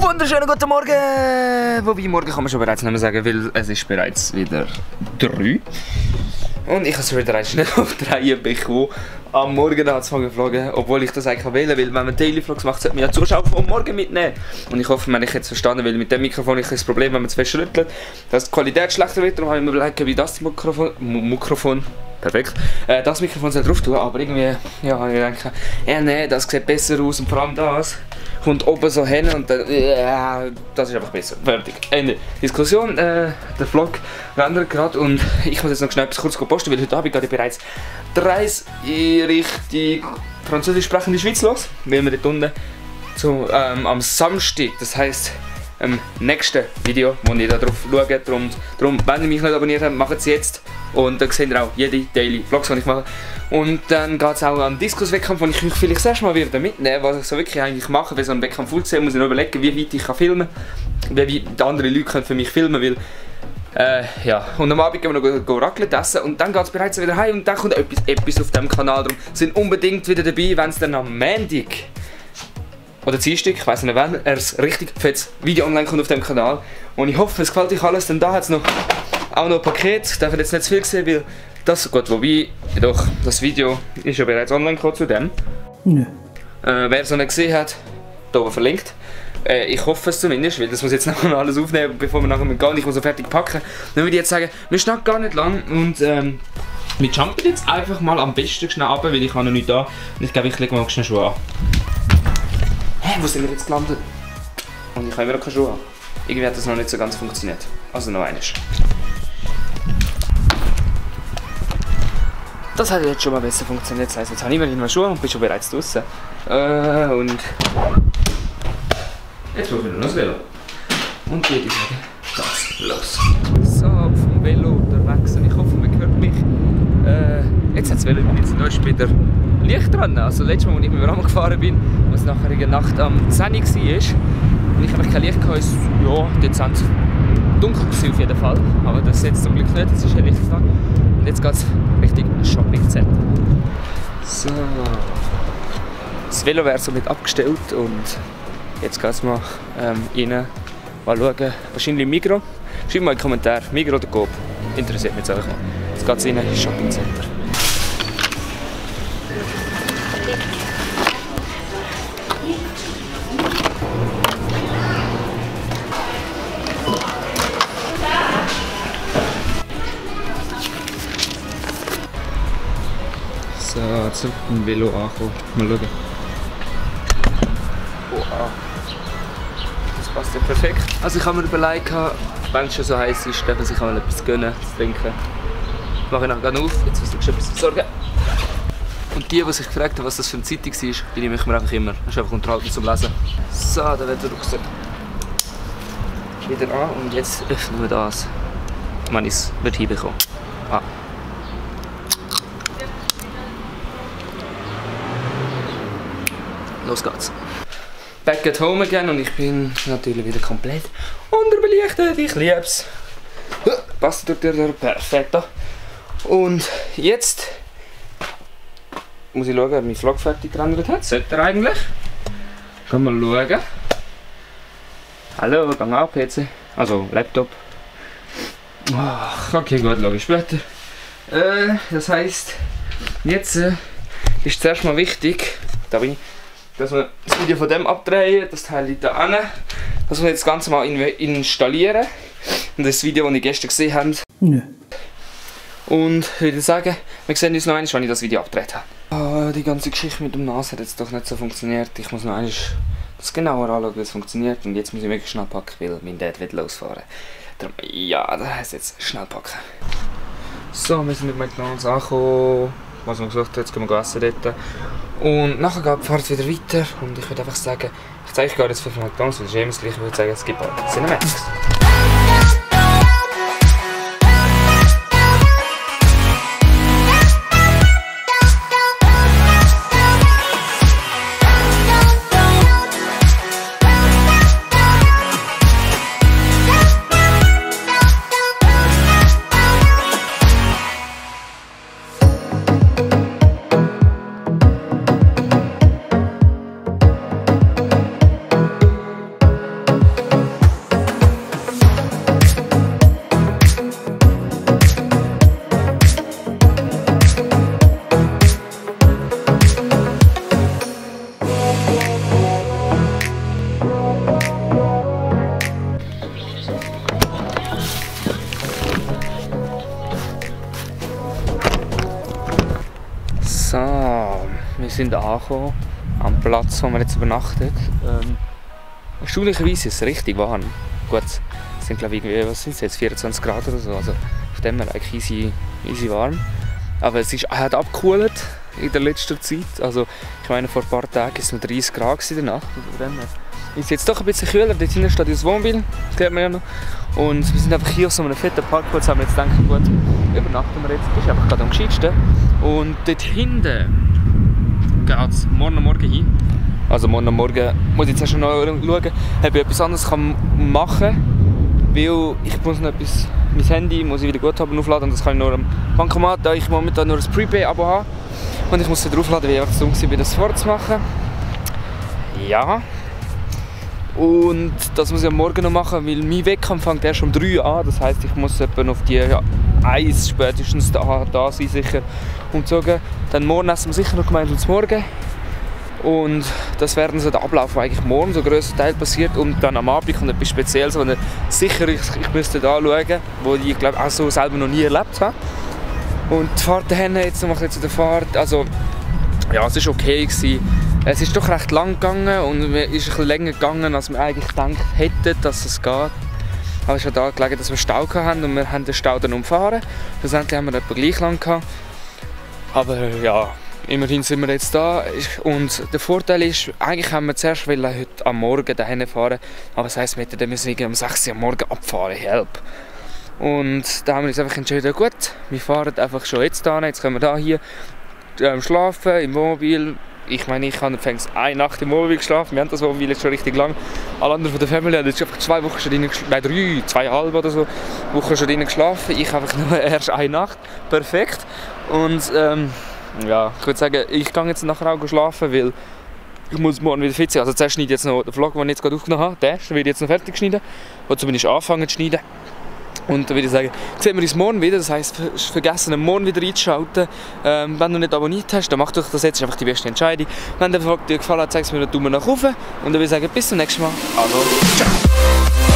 Wunderschönen guten Morgen! Wobei, morgen kann man schon bereits nicht mehr sagen, weil es ist bereits wieder 3. Und ich habe es wieder schnell auf 3 bekommen. Am Morgen hat es geflogen, obwohl ich das eigentlich wählen will. Wenn man Daily Vlogs macht, sollte man ja Zuschauer vom Morgen mitnehmen. Und ich hoffe, man hat jetzt verstanden, weil mit dem Mikrofon ist das Problem, wenn man es fest rüttelt, dass die Qualität schlechter wird. Darum habe ich mir überlegt, wie das Mikrofon perfekt, das Mikrofon soll drauf tun, aber irgendwie, ja, ich denke, ja, nee, das sieht besser aus und vor allem das kommt oben so hin und dann, das ist einfach besser. Fertig. Ende Diskussion. Der Vlog rendert gerade und ich muss jetzt noch schnell etwas kurz posten, weil heute Abend geht bereits die Reise in Richtung französisch sprechende Schweiz los, weil wir dort unten am Samstag, das heisst im nächsten Video, wo ihr da drauf schaut, darum, wenn ihr mich nicht abonniert habt, macht es jetzt. Und dann seht ihr auch jede Daily Vlogs, die ich mache. Und dann geht es auch an den Diskus-Wettkampf, den ich mich vielleicht das erste Mal wieder mitnehmen, was ich so wirklich eigentlich mache. Wenn so ein Wettkampf aussehen, muss ich noch überlegen, wie weit ich filmen kann, wie weit andere Leute können für mich filmen können. Ja. Und am Abend gehen wir noch Raclette essen und dann geht es bereits wieder heim und dann kommt etwas auf diesem Kanal. Darum sind unbedingt wieder dabei, wenn es dann am Montag oder Dienstag, ich weiss nicht wann, ein richtig fettes Video online kommt auf dem Kanal. Und ich hoffe, es gefällt euch alles, denn da hat es auch noch ein Paket. Darf ich jetzt nicht zu viel sehen, weil das, gut, wobei, doch, das Video ist ja bereits online gekommen zu dem. Nö. Wer es noch nicht gesehen hat, hier oben verlinkt. Ich hoffe es zumindest, weil das muss jetzt noch alles aufnehmen, bevor wir nachher gehen. Ich muss so fertig packen. Dann würde ich jetzt sagen, wir schnacken gar nicht lang und wir jumpen jetzt einfach mal am besten schnell runter, weil ich habe noch nicht da. Und ich glaube, ich lege mal schnell Schuhe an. Hä, wo sind wir jetzt gelandet? Und ich habe immer noch keine Schuhe an. Irgendwie hat das noch nicht so ganz funktioniert. Also noch eines. Das hat jetzt schon mal besser funktioniert. Das heisst, jetzt habe ich immerhin mal Schuhe und bin schon bereits draußen. Und jetzt brauche ich nur noch das Velo. Und würde ich sagen, das los. So, vom Velo unterwegs und ich hoffe, man hört mich. Jetzt hat das Velo übrigens da ist wieder Licht dran. Also letztes Mal, als ich mit dem Rahmen gefahren bin, was nachher in der Nacht am 10 Uhr war, und ich habe kein Licht gehabt, ja, dezent dunkel war auf jeden Fall. Aber das ist jetzt zum Glück nicht, es ist hell Licht da. Und jetzt geht es Richtung Shopping-Center. So. Das Velo wäre somit abgestellt und jetzt geht es mal rein, mal schauen. Wahrscheinlich Migros. Schreibt mal in den Kommentaren, Migros oder Coop. Interessiert mich jetzt einfach mal. Jetzt geht es rein ins Shopping-Center. So, zurück im Velo ankommen. Mal schauen. Wow. Das passt ja perfekt. Also ich habe mir überlegt, wenn es schon so heiß ist, darf man sich mal etwas gönnen, zu trinken. Ich mache nachher gerne auf, jetzt muss ich etwas besorgen. Und die sich gefragt haben, was das für eine Zeitung war, die nehme ich mir einfach immer. Das ist einfach unterhalten zum Lesen. So, dann wird der Rucksack wieder an und jetzt öffnen wir das, wenn ich es hinbekomme. Los geht's. Back at home again und ich bin natürlich wieder komplett unterbelichtet. Ich lieb's. Passt durch perfekt. Und jetzt muss ich schauen, ob mein Vlog fertig gerendert hat. Sollte er eigentlich. Gehen wir schauen. Hallo, gang auf PC. Also Laptop. Oh, okay, gut, schaue ich später. Das heisst, jetzt ist zuerst mal wichtig, da bin ich, dass wir das Video von dem abdrehen, das Teil liegt da hin, dass wir jetzt das Ganze mal installieren. Und das Video, das ich gestern gesehen habe. Nö. Und ich würde sagen, wir sehen uns noch einmal, wenn ich das Video abgedreht habe. Oh, die ganze Geschichte mit dem Nas hat jetzt doch nicht so funktioniert. Ich muss noch einmal das genauer anschauen, wie es funktioniert. Und jetzt muss ich wirklich schnell packen, weil mein Dad will losfahren. Darum, ja, das heisst jetzt schnell packen. So, wir sind mit McDonald's angekommen. Was man gesagt hat, jetzt gehen wir essen dort. Und nachher geht die Fahrt wieder weiter und ich würde einfach sagen, ich zeige euch gar nicht für McDonald's, weil es ist immer das Gleiche, ich würde sagen, es gibt Cinematics. wir sind angekommen am Platz, wo wir jetzt übernachtet. Erstaunlicherweise ist es richtig warm. Gut, es sind glaube ich irgendwie, was sind es jetzt, 24 Grad oder so, also auf dem her eigentlich easy warm. Aber es hat abgekühlt in der letzten Zeit, also ich meine vor ein paar Tagen war es noch 30 Grad in der Nacht. Also ist jetzt doch ein bisschen kühler, dort hinten steht das Wohnmobil, das sieht man ja noch. Und wir sind einfach hier auf so einem fetten Parkplatz, haben wir jetzt gedacht, gut, übernachten wir jetzt, das ist einfach gerade am gescheitsten. Und dort hinten geht es morgen hin. Also morgen muss ich jetzt schon noch schauen, ob ich etwas anderes machen kann. Weil ich muss noch etwas, mein Handy muss ich wieder gut haben aufladen. Und das kann ich nur am Bankomat, da ich momentan nur ein Prepay-Abo habe. Und ich muss es wieder aufladen, weil ich einfach so dumm war, das vorzumachen. Ja. Und das muss ich am Morgen noch machen, weil mein Wettkampf fängt erst um 3 Uhr an. Das heisst, ich muss etwa auf die 1 spätestens da sein, sicher umzogen. Dann morgen essen wir sicher noch gemeinsam zum Morgen. Und das wäre dann so der Ablauf, der eigentlich morgen so grösser Teil passiert. Und dann am Abend kommt etwas Spezielles, was sicher ich müsste da schauen, wo ich glaube auch so selber noch nie erlebt habe. Und die Fahrt dahin, jetzt noch mal zu der Fahrt, also ja, es war okay gewesen. Es ist doch recht lang gegangen und es ist ein bisschen länger gegangen, als wir eigentlich gedacht hätten, dass es geht. Aber es ist ja da gelegen, dass wir Stau hatten und wir haben den Stau dann umfahren. Schlussendlich haben wir etwa gleich lang gehabt. Aber ja, immerhin sind wir jetzt da. Und der Vorteil ist, eigentlich haben wir zuerst heute am Morgen dahin fahren, aber das heisst, wir müssen um 6 Uhr am Morgen abfahren, help. Und da haben wir uns einfach entschieden, gut, wir fahren einfach schon jetzt hin, jetzt können wir hier schlafen im Wohnmobil. Ich meine, ich habe eine Nacht im Wohnmobil geschlafen, wir haben das Wohnmobil jetzt schon richtig lang. Alle anderen von der Familie haben jetzt einfach 2 Wochen schon drin geschlafen, nein 2,5 oder so Wochen schon drin geschlafen. Ich habe einfach nur erst eine Nacht, perfekt. Und ja, ich würde sagen, ich gehe jetzt nachher auch schlafen, weil ich muss morgen wieder fit sein. Also zuerst schneide ich jetzt noch den Vlog, den ich jetzt gerade aufgenommen habe, den will ich jetzt noch fertig schneiden, oder zumindest anfangen zu schneiden. Und dann würde ich sagen, sehen wir uns morgen wieder. Das heisst, vergessen, morgen wieder einzuschalten. Wenn du nicht abonniert hast, dann mach doch das jetzt. Das ist einfach die beste Entscheidung. Wenn der Vlog dir gefallen hat, zeig es mir einen Daumen nach oben. Und dann würde ich sagen, bis zum nächsten Mal. Also, ciao!